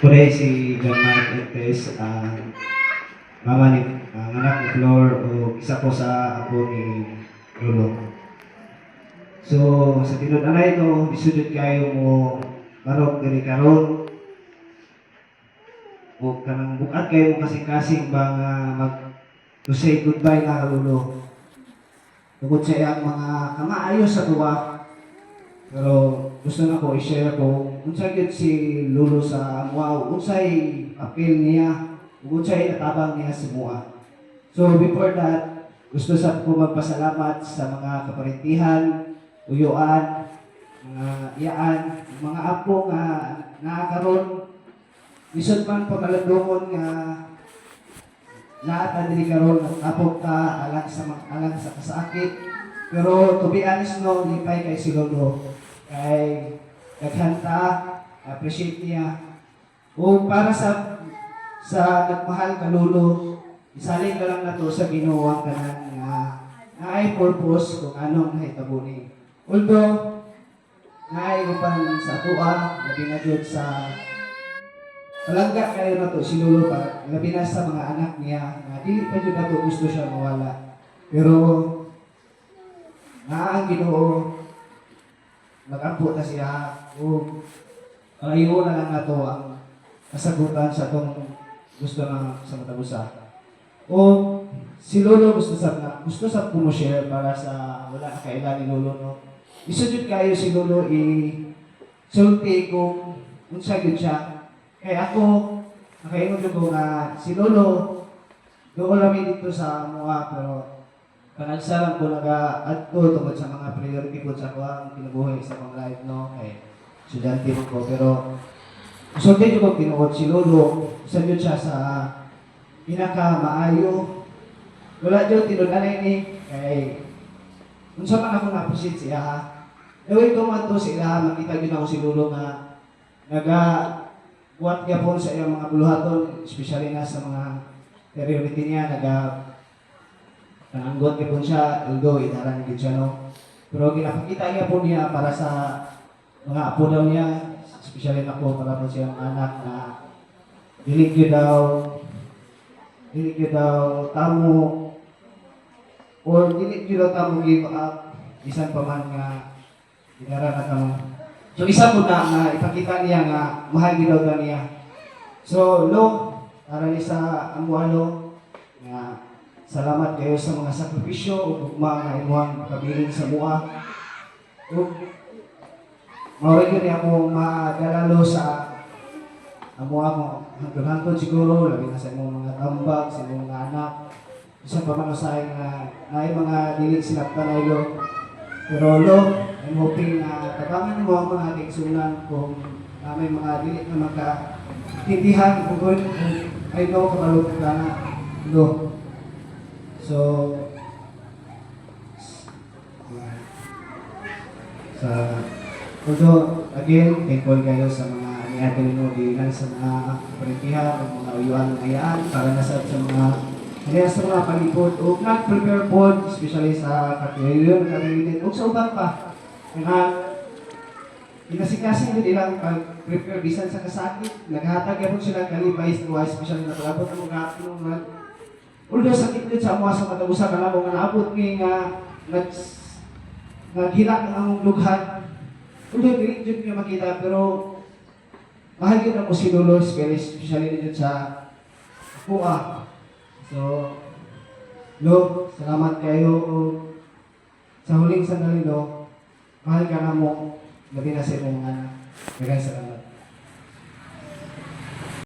Ako si John Mark Entes, ang mama ni ang anak ni Flor o isa ko sa apo ni Lolo. So sa tinud-anay, no, lisod jud kayo mo barog diri karon. O kanang bug-at kayo mo kasing-kasing ba nga mag to say goodbye na Lolo. Tungod sa iyang mga kamaayo sa tuwa. Pero gusto na ko i-share kung unsa gyud si Lolo sa amoa, unsay appeal niya, ug unsay natabang niya sa amoa. So before that, gusto sa ko magpasalamat sa mga kaparentihan, uyuan, mga iyaan, mga apo nga naa karon. Lisod man pagkalandungon nga lahat diri karon nagtapok ta alang sa alang sa kasakit. Pero to be honest, no, lipay kay si Lolo. Kay daghan ta, appreciate niya. O para sa nagmahal ka Lolo, isalig ka lang nato sa Ginoo ang tanan nga naay purpose kung anong nahitabo ni. Although naay uban sa atoa, labi na jud sa palangga kayo na to si Lolo para labi na sa mga anak niya nga dili pa jud nato gusto siya mawala. Pero naa ang Ginoo, magampo ta siya ug palayo na lang nato ang kasagutan sa atong gusto na sa matag usa. O si Lolo gusto sa ko mo share para sa wala nakaila ni Lolo, no. Lisod jud kayo si Lolo i sulti kung unsa gyud siya. Kay ako nakaingon jud ko nga si Lolo doon lami dito sa amoa, pero panagsa lang ko naga-adto tungod sa mga priority ko sa akong kinabuhi sa akong life, no, kay estudyante man ko. Pero sulti jud ko tinuod, si Lolo isa jud siya sa pinaka maayo. Wala jud tinud-anay ni kay unsa man ako na-appreciate siya ha. Daway ko man to sila makita gyud ako si Lolo nga naga buhat gyapon sa iyang mga buluhaton, especially na sa mga priority niya, naga pananggot gyapon siya, although idaran gyud siya, no. Pero ginapakita niya po niya para sa mga apo daw niya, especially nako, para po siyang anak na dili gyud daw tamo or dili gyud daw tamo give up bisan pa man nga idara na kamo. So isa po na nga ipakita niya nga mahal gyud daw ta niya. So Lo, para ni sa amuha, Lo, nga salamat kayo sa mga sakripisyo ug gugma nga imuhang kabilin sa mua. Ug mao ra gyud ni ako madala, Lo, sa amuha mo hangtod-hangtod siguro, labi na sa imong mga tambag, sa imong mga anak. Bisan pa man usahay nga naay mga dili sinabtanay, Lo. Pero Lo, I'm hoping na tabangan mo ang mga kaigsunan kung may mga dili na magkaintindihan kung I know kabalo ka na, Lo. So sa although again, thankful kayo sa mga niadto nimo, di lang sa mga kaparentihan o mga uyuan ng ayaan, para na sa mga kaya sa mga palibot o nag-prepare po, especially sa katiyon, katiyon, o sa uban pa. Nga, inasikasin din ilang pag-prepare bisan sa kasakit, naghatag yapon sila kalipay sa, especially na palabot ang mga nung although sakit din sa mga sa matag usa ka namo nga naabot ni nga naghilak ang among dughan. Although dili jud niya makita, pero mahal gyud ako si Lolo, especially jud sa ako ah. So Lo, salamat kayo ug sa huling sandali, Lo, mahal ka namo, labi na sa imong mga anak. Daghang salamat.